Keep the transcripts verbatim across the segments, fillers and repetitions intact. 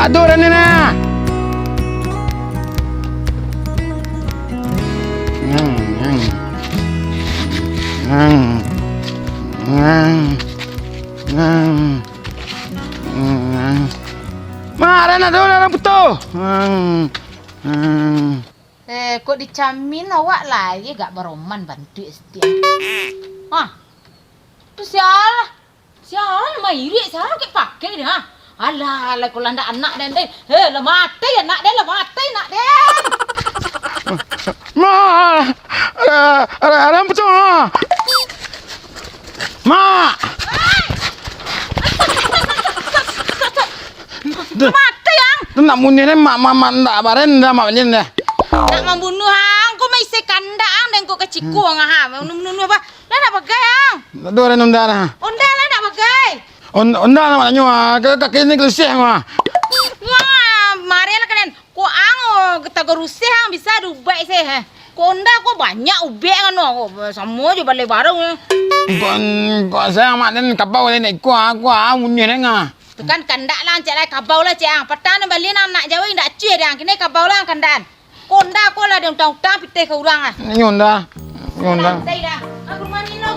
Aduh, dah ni nah. Ngang, ngang. Ngang. Ngang. Ngang. Ngang. Mah, dah nah, dah, dah, dah putuh. Ngang. Ngang. Eh, kok dicamin awak lai gak baroman bantuak sitiak. Hah? Tu sialah. Sialah mairik, sialah kek pakai dia. Alah, alah, kok landak anak den, deh. Heh, lah mati anak den, lah mati anak den. Ma, ada, ada, ada apa tu, Ma? Ma! Lah mati, Ang. Tu nak bunuah ni, Mak, Mak, Mak, ndak baren dah, Mak, balen dah. Nak mambunuah Ang, ko maisi kandak Ang, den ko kaciko Ang, ha. Mambunuah-bunuah apa? Lah nak bagai, Ang. Aduh, ada onda dah. Onda lah nak bagai. On-, onda nak mananyo, ah. Ka-, kaki ni kelusih, ah. Wah, marilah kalian. Ko Ang, oh, tago rusih Ang bisa diubaik se, eh. Ko onda ko banyak ubek ngano, ko samo jo balai barang, eh. Kok, kok saya mak den kabau den nak iko, ah, ko, ah, bunuah den, ah. Tu kan kandak lah, cek lah kabau lah, cek Ang. Patang den bali nan anak jauah indak acuah deh, Ang. Kini kabau lah kandak. Ko onda ko lah den utang-utang pitih ka urang ah. Nyo onda. Nyo onda. Santai dah. Aku rumah Nino.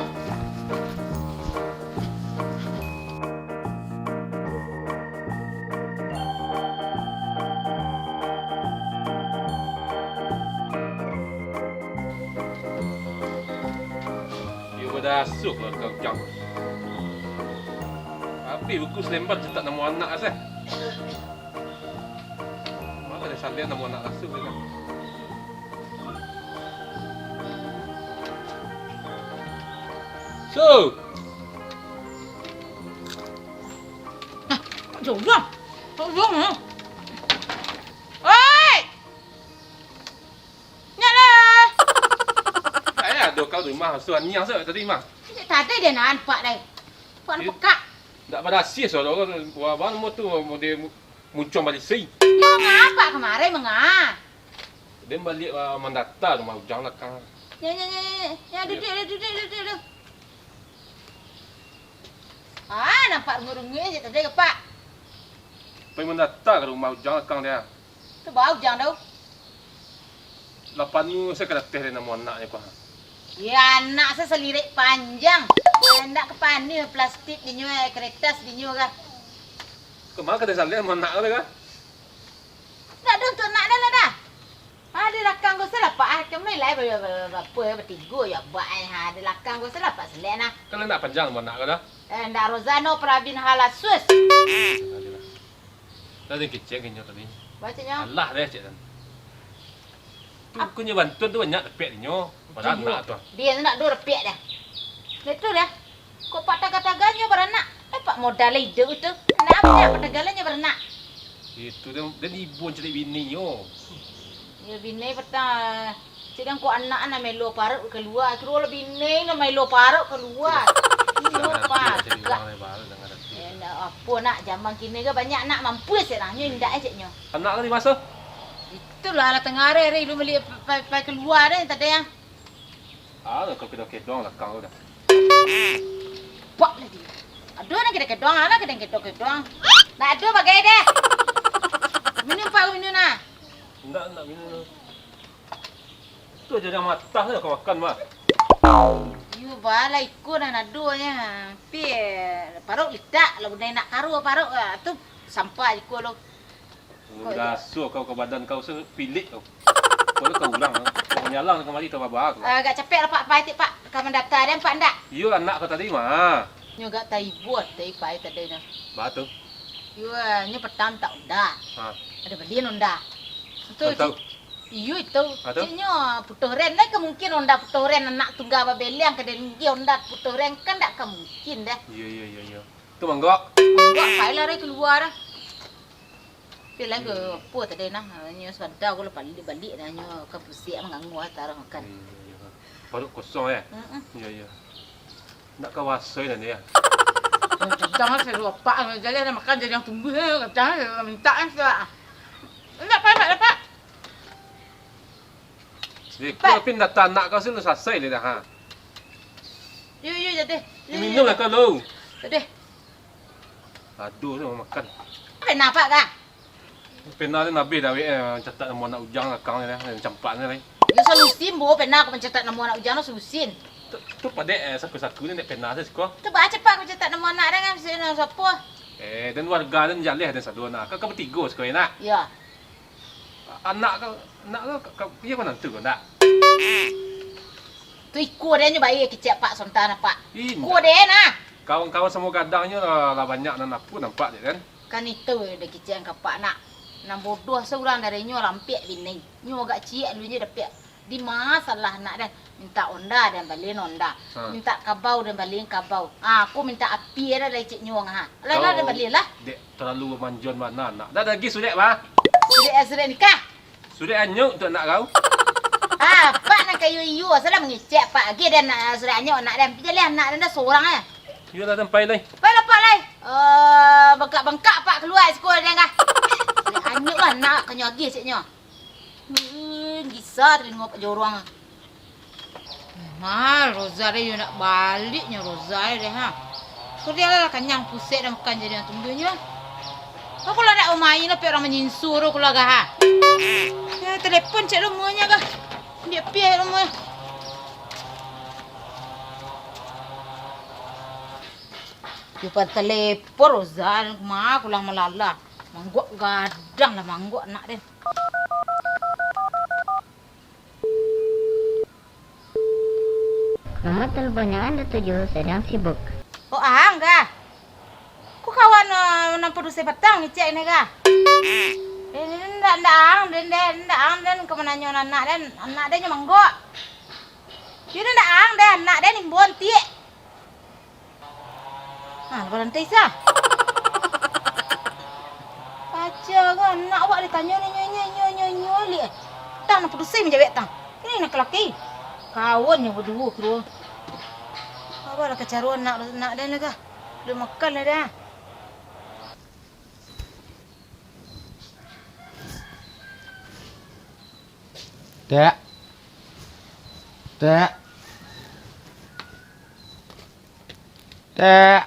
Iyo badasuah lah kau jang. Abih buku salembar catak namo anak asa. Mano ado salian namo anak asuah tu kan. So. Hah, kok jorong? Kok jorong, eh? Oi! Nyak lah! Ai, ado kau di rumah, asuah niang sa tadi mah. Cek tadi dia nampak dai. Puan pekak. Ndak badasiah suaro kau tu. Wah, bang, mau tu, mau dia mu-, muncuang balisi. Yo, ngapa kemarin, menga? Dia balik, ah, mandata rumah Ujang lah, Kang. Ya, ya, ya, ya, ya. Ya, duduk, duduk, duduk, duduk. Ah, nampak runguik-runguik je tadi, Pak. Pai mandata ka rumah Ujang lah, Kang, dia. Tu bau Ujang tu. Lapan ni saya kena teh dia namo anaknya, Kang. Ya, anak saya selirik panjang. Ndak ka pani plastik dinyo, eh, keretas dinyo kah. Kemana kata Saleh namo anak tu kah? Ndak ado untuak anak dah lah dah. Ah, di lakang ko se lah, Pak, ah, kami lai ba-, ba-, ba-, bapa, eh, batigo yo, Abak, eh, ha, di lakang ko se lah, Pak, selek nah. Kalau ndak panjang namo anak ko dah? Eh, ndak Rozano Prabin Halasus. Dah den kecek inyo tadi. Bacaknyo. Alah deh, cek den. Tu bukannya bantuan tu banyak dapek dinyo. Padahal anak tu. Dia tu nak dua dapek dah. Betul dah. Kok Pak taga-taganyo baranak? Eh, Pak modal lah iduik tu. Nak banyak Pak tagalannyo baranak. Itu dia, dia ibu cari bini nyo. Ya, bini petang. Cik dan kok anak nak melo parut kalua. Kiro lah bini nak melo parut kalua. Iyo, Pak. Cari urang lebar dengan hati. Eh, nak apo nak, zaman kini ke banyak nak mampu sih lah. Nyo indak eh, cik nyo. Anak kan di masa? Itulah lah tengah hari, hari lu beli pai, pai kalua deh tadi ah. Ah, kau kedong-kedong lah kau dah. Pak lah dia. Aduh, nak kedong-kedong, alah kedong-kedong. Nak aduh bagai deh. Minum, Pak, minum nah. Indak, indak minum. Tu aja dah matah dah kau makan, bah. Iyo, bah, lah iko dah naduanyo. Pi, parut litak, lah budai nak karuah parut, ah, tu sampah iko lo. Udah asuah kau ka badan kau se pilik kau. Kau ka urang, kau manyalang kamari ka baba kau. Ah, agak capek lah, Pak, pai tik, Pak. Ka mandata den, Pak, ndak? Iyo, anak kau tadi mah. Nyo agak taibo, tai pai tadi nyo. Ba tu? Iyo, nyo petang tak onda. Ha. Ado bali onda. Tu, Kau tahu? Iyo, itu. Ha, tu? Cik nyo putuh ren, lai ka mungkin onda putuh ren, anak tunggal babeleng ka den, nggih onda putuh ren, kan ndak ka mungkin dah. Iyo, iyo, iyo, iyo. Tu mangga. Mangga, pai lah rai kalua dah. Tapi lai ka apo tadi nah, nyo sabanta ko lah baliak-baliak dah, nyo ka pusiak mangangua taruih makan. Iyo, iyo, iyo. Paruik kosong, eh? Mm-mm. Iyo, iyo. Ndak ka waso inyo, yo. Kadang lah, saya lupa, jadi nak makan, jadi yang tumbuh, eh, kadang lah, minta, eh, sudah. Ndak, Pak, ndak, Pak. Jadi, Pak. Kau pindah tanak kau sini selesai dah, ha? Yo, yo, jadi. Yo, yo, Minum yo. Lah kau dulu. Jadi. Aduh, ni mau makan. Kenapa, Kak? Pena ni nabih dek awak, eh, catat namo anak Ujang lakang ni, eh, campak ni, eh. Yo solusin, bo, pena aku mancatat namo anak Ujang tu solusin. Tu, tu padek, eh, saku-saku ni dek pena tu siko. Tu baa capat aku catat namo anak den kan, si, namo sapo? Eh, den warga den jaleh den sado nah. Ka, ka batigo siko, nak? Yo. Anak ka, anak ka, ka, iyo manantu ka, nak? Tu iko den nyo bae kicek apak sonta nah, Pak. Indak. Iko den nah. Kawan-kawan samo gadangnyo lah, lah banyak nan apo nampak dek den. Kan itu dek kicek ka apak, nak. Nan bodoh surang dari nyo rampek bini. Nyo agak ciek dulu nyo dapek. Di ma salah anak den? Mintak onda, den balian onda. Ha. Mintak kabau, den balian kabau. Ah, aku mintak api dah dari cik nyo, ha. Lah, lah, den balian lah. Dek talalu manjon bana anak. Dah, dah, gi surek, bah. Surek, surek nikah. Surek anyuik untuak anak kau. Ah, apak nan kayo iyo, salah mangecek apak. Agi den nak surek anyuik anak den. Jaleh anak den dah surang, eh. Iyolah, den pai lai. Pai lah, Pak, lai. Eh, bangkak-bangkak apak kalua siko den kah. Surek anyuik lah anak kanyo agi cik nyo. Hmm, gisa talingo Pak Joruang. Nah, Roza deh, yo nak baliak nyo Roza deh, ha. Kok dia lah kanyang pusek dah makan jadi urang tumbuahnyo. Kok kalau dak main lah, pek urang manyinsu tu keluarga, ha. Ya, telepon cek lumonyo kah. Dia piah lumonyo. Yo pan telepon Roza, ma kulang malala. Manggok gadang lah, manggok anak den. Nomor teleponnya Anda tuju sedang sibuk. Oh, ang kah? Ku kawan, eh, nan padusi patang ngecek ni kah? Eh, ndak, ndak ang, den, den, ndak ang, den ka mananyo anak den, anak den nyo manggok. Yo, ndak ang, den, anak den imbon tik. Ha, lah barantai sa. Paja ko anak awak ditanyo nyo, nyo, nyo, nyo, nyo, nyo, liek. Tang nan padusi manjawek tang. Ini nan kalaki. Kawan nyo baduo, kiro. Apo lah kacaro anak, anak den lah kah. Dah makan lah dah. Tek. Tek. Tek.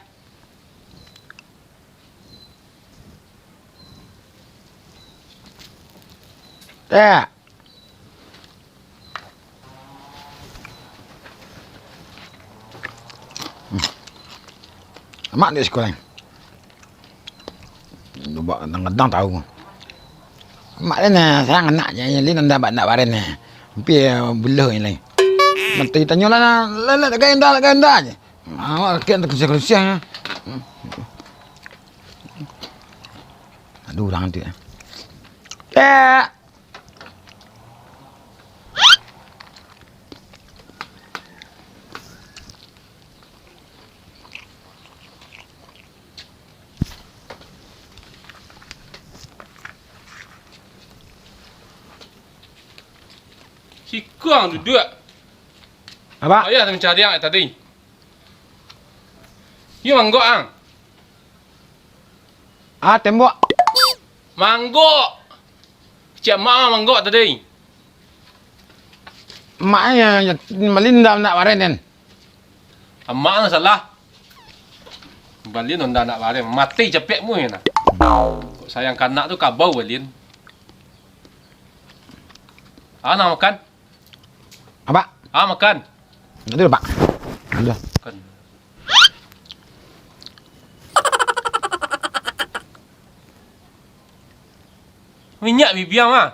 Tek. Hmm. Amak dek sikolah. Cubo kadang-kadang tahu. Amak ni nah, sayang anak je, ni nanda bak nak baren ni. Hampir buluah ni lai. Nanti tanyo lah, lah, lah, lah, gaya anda, lah, gaya anda je. Awak rakyat tu kerusiah-kerusiah. Aduh, urang tu. Eh. Sikuang duduak. Apo? Ayah tu mancari ang tadi. Iyo manggok ang. Ah, tembok. Manggok. Kecek amak ang manggok tadi. Amak ang yang, yang malin dah nak baren den. Amak ang salah. Balin onda nak baren. Mati capek mu nah. Kok sayang kanak tu kabau balin. Ah, nak makan? Apak? Ah, makan. Nanti dulu, Pak. Udah. Makan. Minyak bibia mah.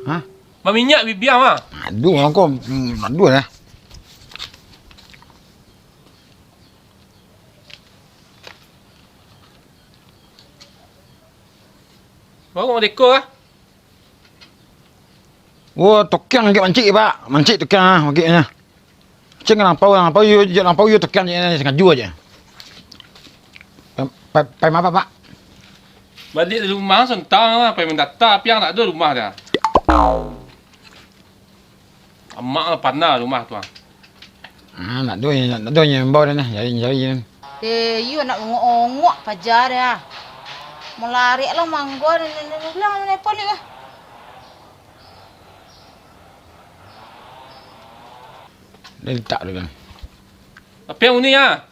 Hah? Baminyak bibia mah. Aduh, aku, mm, aduh lah. Baru merdeka lah. Wo, tokiang agak mancik, Pak. Mancik tokiang ah, manciknyo. Cing lampau, lampau yo, je lampau yo tokiang je, sengajo aje. Pai, pai, pai ma, Pak? Baliak dari rumah, sonta, pai mandata, apiang tak ado rumah dia. Amak lah panah rumah tu ah. Ah, nak duo, nak duo yang bau dah nah, jari, jari. Eh, iyo nak ongok-ongok paja dia. Malariak lah manggo, ni, ni, ni, bilang mana pun ni lah. Dia letak dulu kan. Apa yang bunyi ah?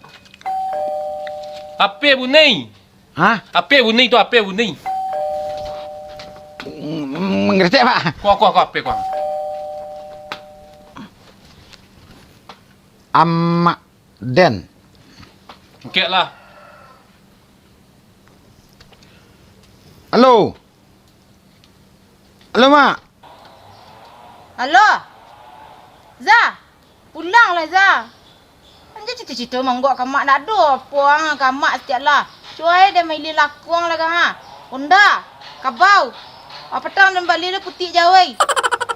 Apa bunyi? Hah? Apa bunyi tu, apa bunyi? Mangkritik, Pak. Kuah, kuah, kuah, ape kuah? Amak Den. Angkek lah. Halo. Halo, Mak. Halo. Za, pulanglah, Za. Anjo cito-cito manggok ka mak, ndak ado apo ang ka mak satiok lah. Cuai den mailih lakuang lah, ha. Onda, kabau. Apatang den bali lah putik jawai.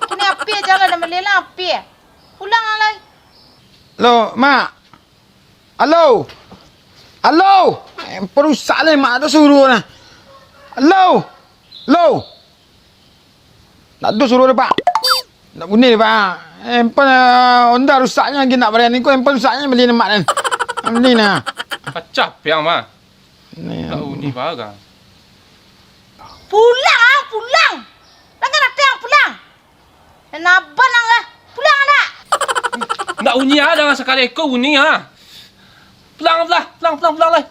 Kini api aja lah den bali lah, api. Pulang lah lai. Lo, Mak. Halo. Halo. Eh, perusak lah, Mak, ado suruah nah. Halo. Halo. Ndak ado suruah doh, Pak. Ndak bunyi doh, Pak. Handphone, eh, Honda rusaknyo lagi ndak barani ko, handphone rusaknyo bali ni, Mak, den. Bali nah. Pacah piang, mah. Ni. Ndak bunyi barang. Pulang, ah, pulang. Langgar ateh ang pulang. Nan aban ang lah. Pulang, anak. Ndak bunyi ah, jangan sakali ko bunyi ah. Pulang, pulang, pulang, pulang, pulang lah.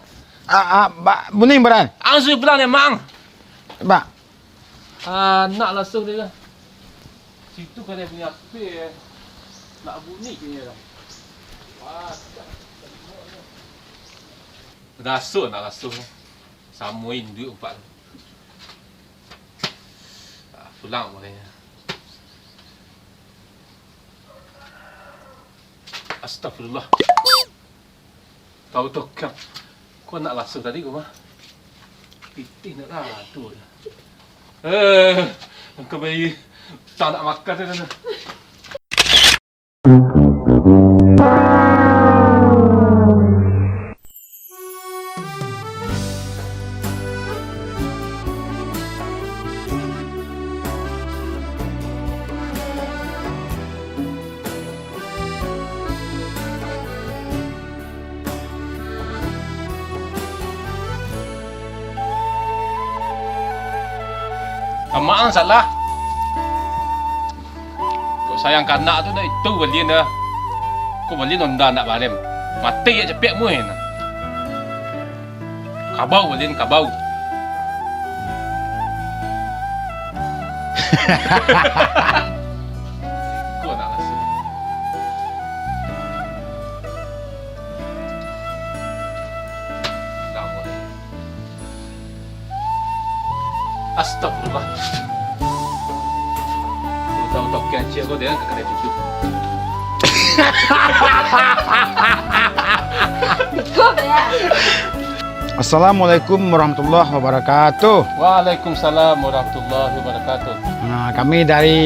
Ah, ah, ba-, bunyi barang. Ang suruah pulang dek mak ang. Ba- Anak lasuh dia lah. Situ kan dia punya H P, eh. Nak bunyi kayaknya dah. Wah, tak. Raso nak raso. Samo induik empat. Ah, pulang maknanya. Astagfirullah. Tahu tu kan. Kau nak raso tadi kau mah. Pitih nak lah tu. Eh, kau bayi tak nak makan tu. Amak ang salah. Kok sayang ka anak tu, dah itu balian dah. Kok balian Honda nak barem. Mati ya capek muih nah. Kabau balian, kabau. Kok nak rasa. Astagfirullah. Utang-utang kian cia kau dengan kakak itu. Cukup ya. Assalamualaikum warahmatullahi wabarakatuh. Waalaikumsalam warahmatullahi wabarakatuh. Nah, kami dari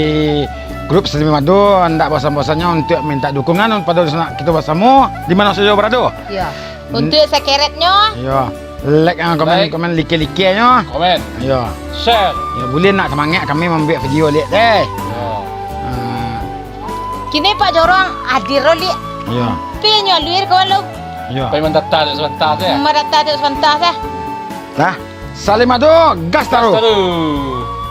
grup Sasami Madu ndak bosan-bosannya untuk minta dukungan pada sanak kito basamo di mano sajo barado. Ya. Untuk sekeretnyo. Iya. Like, ah, komen, like. Komen, like-like-nyo. Komen. Iya. Share. Ya, buliah nak semangat kami mambuek video liak deh. Iya. Ah. Kini Pak Jorong hadir lo, liak. Iya. Pi nyo luir kawan lo. Iya. Pai mandata tu sabanta tu, ya? Mandata tu sabanta, ya? Dah. Sasami Madu, gas taruh. Gas taruh.